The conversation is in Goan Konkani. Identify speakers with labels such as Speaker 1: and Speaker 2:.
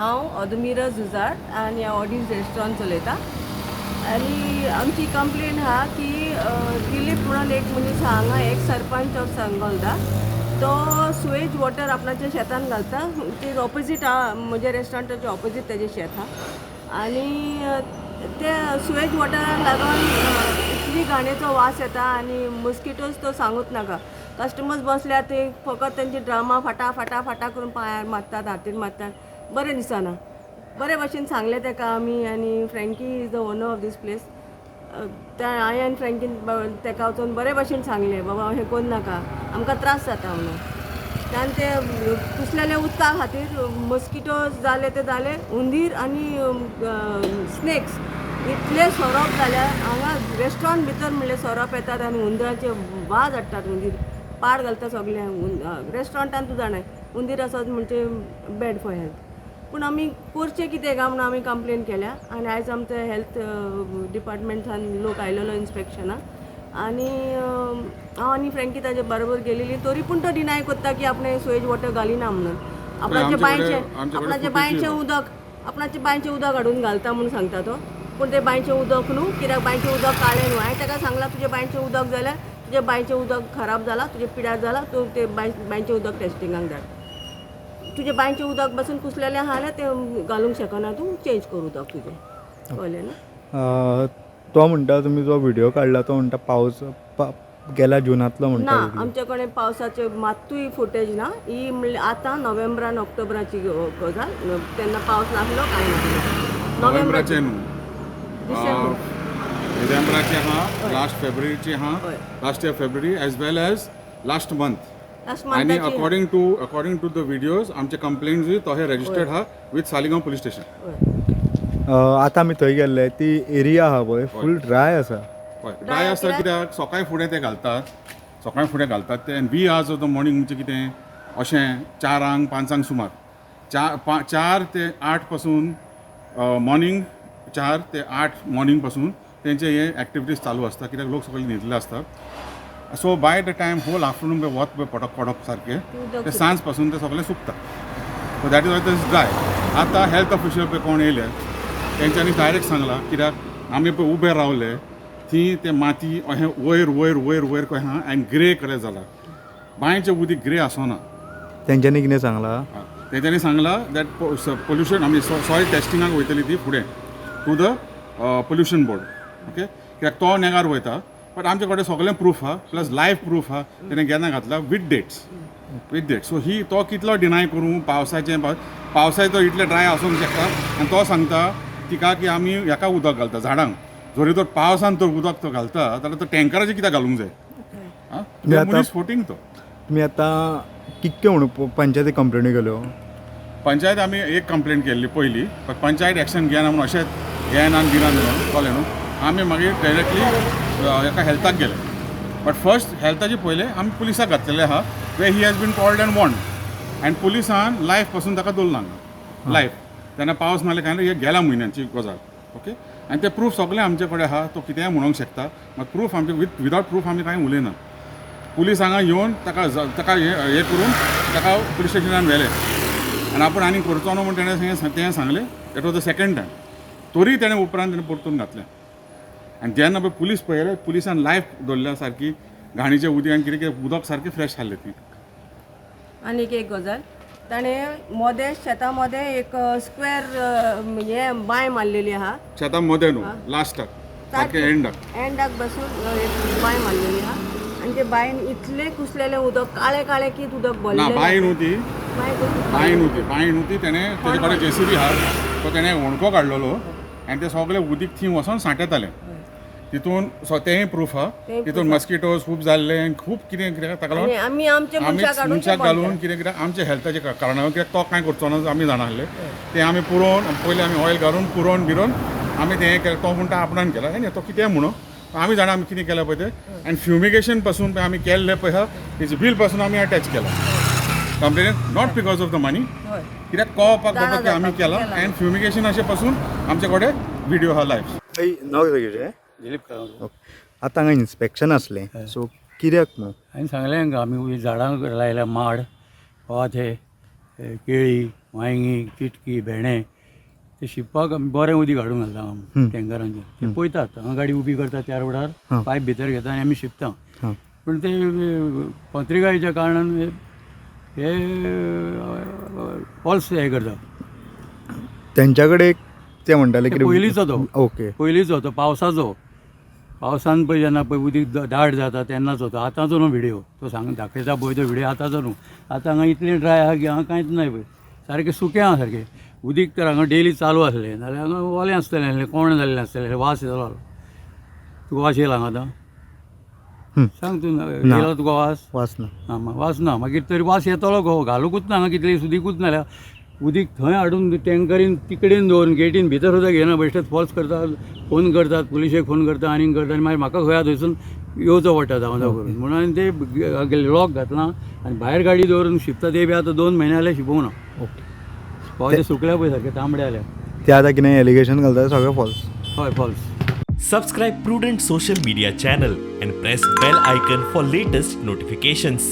Speaker 1: हांव अदमिरा झुजार आनी हांव ऑडीज रेस्टॉरंट चलयता आनी आमची कंप्लेन आहा की दिलीप म्हणून एक मनीस आहा हांगा, एक सरपंच ऑफ सांगोलदा. तो सुवेज वॉटर आपणाच्या शेतान घालता. ते ऑपोजीट आहा, म्हज्या रेस्टॉरंटाच्या ऑपोजीट तेजें शेत आहा आनी ते सुवेज वॉटराक लागून इतली घाणेचो वास येता आनी मस्किटोज तो सांगूच नाका. कस्टमर्स बसल्या ते फकत तेंचे ड्रामा फाटा फाटा फाटा करून पांयार मारतात, हातीर मारतात. बरें दिसना. बरे भशेन सांगलें तेका आमी आनी Frankie is the owner of this place. त्या हांवें आनी फ्रँकीन तेका वचून बरे भशेन सांगलें, बाबा हें करूं नाका, आमकां त्रास जाता म्हणून. आनी ते कुसलेल्या उदका खातीर मस्किटोज जाले ते जाले, हुंदीर आनी स्नेक्स इतले सोरोप जाल्या हांगा रेस्टॉरंट भितर. म्हणल्यार सोरोप येतात आनी हुंदराचे वाज हाडटात. हुंदीर पाड घालता सगळें रेस्टॉरंटान. तूं जाणाय, हुंदीर आसत म्हणजे बॅड फॉर हेल्थ. पूण आमी करचें कितें काय म्हणून आमी कंप्लेन केल्या आनी आयज आमचे हेल्थ डिपार्टमेंटान लोक आयलेलो इन्स्पेक्शनाक आनी हांव आनी फ्रँकी ताजे बरोबर गेलेली. तरी पूण तो डिनाय करता की आपणें सुवेज वॉटर घालिना म्हणून. आपणाचे बांयचें
Speaker 2: आमचे कडेन
Speaker 1: आपणाचे
Speaker 2: footage
Speaker 1: बांयचें
Speaker 2: आहा.
Speaker 1: उदक, आपणाचें बांयचें उदक हाडून घालता म्हणून सांगता तो. पूण तें बांयचें उदक न्हू, कित्याक बांयचें उदक काळें न्हू. हांवें ताका सांगलां, तुजें बांयचें उदक जाल्यार तुजें बांयचें उदक खराब जालां, तुजें पिड्यार जालां. तूं तें बांयचें उदक टेस्टिंगाक धाड. तुजें बांयचें उदक बसून कुसलेलें आहा जाल्यार तें घालूंक शकना तूं. चेंज कर उदक तुजें, कळ्ळें न्हू?
Speaker 3: तो म्हणटा, तुमी जो व्हिडिओ काडला तो म्हणटा पावस गेल्या जुनांतलो म्हणटा
Speaker 1: ना.
Speaker 3: video.
Speaker 1: आमचे कडेन पावसाचे मात्तूय फुटेज ना. ही म्हणल्यार आतां नोव्हेंबरान ऑक्टोबराची गजाल. तेन्ना पावस नासलो, कांय नासलो.
Speaker 2: नोव्हेंबराचे न्हू.
Speaker 1: डिसेंबर.
Speaker 2: डिसेंबराचे आहा, लास्ट फेब्रुवारीचे आहा. Last year February as well as last month.
Speaker 1: Last
Speaker 2: आनी
Speaker 1: मंथाची.
Speaker 2: According to the videos, आमचे कंप्लेंट्सूय तशे रजिस्टर्ड आहा विथ सालिगांव पुलीस स्टेशन.
Speaker 3: आतां आमी थंय गेल्ले, ती एरिया आहा पळय, फूल ड्राय आसा.
Speaker 2: हय, ड्राय आसता, कित्याक सकाळी फुडें ते घालतात, सकाळी फुडें घालतात ते. आनी wee hours of the morning म्हणजे कितें अशें 4ांक 5ांक सुमार, 4 4 ते 8 पासून, मॉर्निंग 4 ते 8 मॉर्निंग पासून तेंचे हे एक्टिविटीज चालू आसता, कित्याक लोक सगळे न्हिदले आसता. So by the time whole afternoon पळय वत पळय पडप पडप सारकें
Speaker 1: उदक
Speaker 2: ते सांज पासून ते सगळें सुकता. So that is why is dry. आतां हेल्थ ऑफिशियल पळय कोण येयले, तेंच्यांनी डायरेक्ट सांगलां, कित्याक आमी पळय उबे रावले ती ते माती अशें वयर वयर वयर वयर कशें आहा आनी ग्रे कलर जाला. बांयचें उदीक ग्रे आसना.
Speaker 3: तेंच्यांनी कितें सांगलां?
Speaker 2: तेंच्यांनी सांगलां that pollution आमी सॉयल टेस्टिंगाक वयतली ती फुडें to the pollution board, okay? कित्याक तो नेगार वयता, बट आमचे कडेन सगळें प्रूफ आहा, प्लस लायव्ह प्रूफ आहा. तेणें केन्ना घातला with dates, with dates. So ही तो कितलो डिनाय करूं पावसाचें? पावसाचें तो इतलें ड्राय आसूंक शकता आनी तो सांगता तिका की आमी हेका उदक घालता झाडांक. जरी तर पावसान तर उदक तो घालता जाल्यार तो टँकराचें कित्याक घालूंक जाय? आं,
Speaker 3: तुमी आतां
Speaker 2: मनीस फोटींग तो.
Speaker 3: तुमी आतां कितक्यो म्हणून पंचायती कंप्लेनी केल्यो?
Speaker 2: पंचायत आमी एक कंप्लेन केल्ली पयली, पण पंचायत एक्शन घेना म्हणून, अशेंच घेना आनी दिना म्हणून, कळ्ळें न्हू? आमी मागीर डायरेक्टली हेका हेल्थाक गेले. बट फर्स्ट हेल्थाचे पयले आमी पुलिसाक घातलेले आहा, where he has been called and warned आनी पुलिसान लायफ पासून ताका दवरला हांगा लायफ. तेन्ना पावस नासले कांय ना, हे गेल्या म्हयन्याची गजाल, ओके? आनी ते प्रूफ सगळे आमचे कडेन आहा. तो कितेंय म्हणूंक शकता, मात प्रूफ आमचे, विदावट प्रूफ आमी कांय उलयना. पुलीस हांगा येवन ताका हे हे करून ताका पुलीस स्टेशनान व्हेले आनी आपूण आनी करचो न्हू म्हूण तेणें तें सांगलें. That was the second time. तरी तेणें उपरांत तेणें परतून घातलें. आनी जेन्ना पळय पुलीस पळयले, पुलिसान लायफ दवरल्या सारकी घाणीचें उदीक आनी कितें कितें उदक सारकें फ्रेश आसलें ती.
Speaker 1: आनीक एक गजाल, ताणें मोदें शेता मोदें एक स्क्वेर हे बांय मारलेली आहा.
Speaker 2: शेतां मदें न्हू, लास्टाक सारकें एंडाक.
Speaker 1: एंडाक बसून एक बांय मारलेली आहा आनी ते बांयन इतलें कुसलेलें उदक, काळें काळें कित उदक
Speaker 2: ना.
Speaker 1: भरलेलें.
Speaker 2: बांय न्हू ती.
Speaker 1: बांय कशी?
Speaker 2: बांय न्हू ती, बांय न्हू ती. तेणें तेजे कडेन जेसीबी आहा, तो तेणें होणको काडलेलो आनी तें सगळें उदीक थंय वचोन सांठयतालें तितून. सो तेंय प्रूफ आहा.
Speaker 1: तेंय.
Speaker 2: तितून मस्किटोज खूब जाल्ले आनी खूब कितें कितें ताका लागून
Speaker 1: आनी आमी आमचे
Speaker 2: आमी
Speaker 1: मनशाक हाडून
Speaker 2: मनशाक
Speaker 1: तें बंद
Speaker 2: घालून कितें कितें आमच्या हेल्थाचे कारणान, कित्याक तो कांय करचो ना, आमी जाणा आसले. तें आमी पुरोवन पयलीं आमी ऑयल घालून पुरोवन बिरोवन आमी तें केलें. तो म्हणटा आपणान केलां. न्ही, तो कितें म्हणून, आमी जाणा आमी कितें केलां पळय तें. आनी फ्युमिगेशन पासून पळय आमी केल्लें पळय आहा, तेजें बील पासून आमी अटॅच केलां complain, not because of the money. कित्याक कळपाक
Speaker 1: जाणा
Speaker 2: बाबा की आमी
Speaker 1: जावपाक
Speaker 2: केलां.
Speaker 1: केलां.
Speaker 2: आनी फ्युमिगेशनाचे पासून आमचे कडेन व्हिडिओ आहा लायव्ह.
Speaker 3: हय, नांव कितें तुजें?
Speaker 4: दिलीप काळुंदर.
Speaker 3: आतां हांगा इन्स्पेक्शन आसलें, सो कित्याक न्हू?
Speaker 4: हांवें सांगलें हांकां, आमी झाडां लायल्या, माड, वात, हे केळी. वांयगीं, चिटकी, भेंडे ते शिंपपाक आमी बरें उदीक हाडून घालता आमी टँकरांचें. ते पळयतात, हांगा गाडी उबी करतात त्या रोडार, पायप भितर घेता आनी आमी शिंपता. पूण ते पत्रिकायेच्या कारणान हे फॉल्स हे करता.
Speaker 3: तेंच्या कडेन एक ते म्हणटाले
Speaker 4: ते
Speaker 3: की
Speaker 4: पयलींचो तो. पयलींचो तो पावसाचो, पावसान पळय जेन्ना पळय उदीक दाट जाता तेन्नाचो तो. आतांचो न्हू व्हिडियो तो सांग दाखयता पळय, तो व्हिडियो आतांचो न्हू. आतां हांगा इतलें ड्राय आहा की हांगा कांयच ना पळय, सारकें सुकें आहा सारकें. उदीक तर हांगा डेली चालू आसलें नाल्यार हांगा ओलें आसतलें आसलें, कोण जाल्लें आसतलें. वास येतलो, तुका वास येयला हांगा आतां? सांग तूं, येयलो तुका वास?
Speaker 3: वास ना.
Speaker 4: आं, वास ना, मागीर तरी वास येतलो गो. घालुकूच ना हांगा कितले उदीकूच ना जाल्यार उदीक थंय हाडून टँकरीन तिकडेन दवरून गेटीन भितर सुद्दां घेयना. बेश्टेच फॉल्स करतात, फोन करतात, पुलिशेक फोन करता आनीक करता आनी मागीर म्हाका खंय थंयसून येवचो पडटा धांव धांव करून. म्हणून हांवें ते लॉक घातलां आनी भायर गाडी दवरून शिंपता. ते बी आतां 2 म्हयने जाले शिंपोवंक ना. पावस सुकल्या पळय सारके, तांबडे जाल्या.
Speaker 3: ते आतां कितें एलिगेशन घालता सगळें फॉल्स?
Speaker 4: हय, false.
Speaker 5: Subscribe Prudent Social Media channel and press bell icon for latest notifications.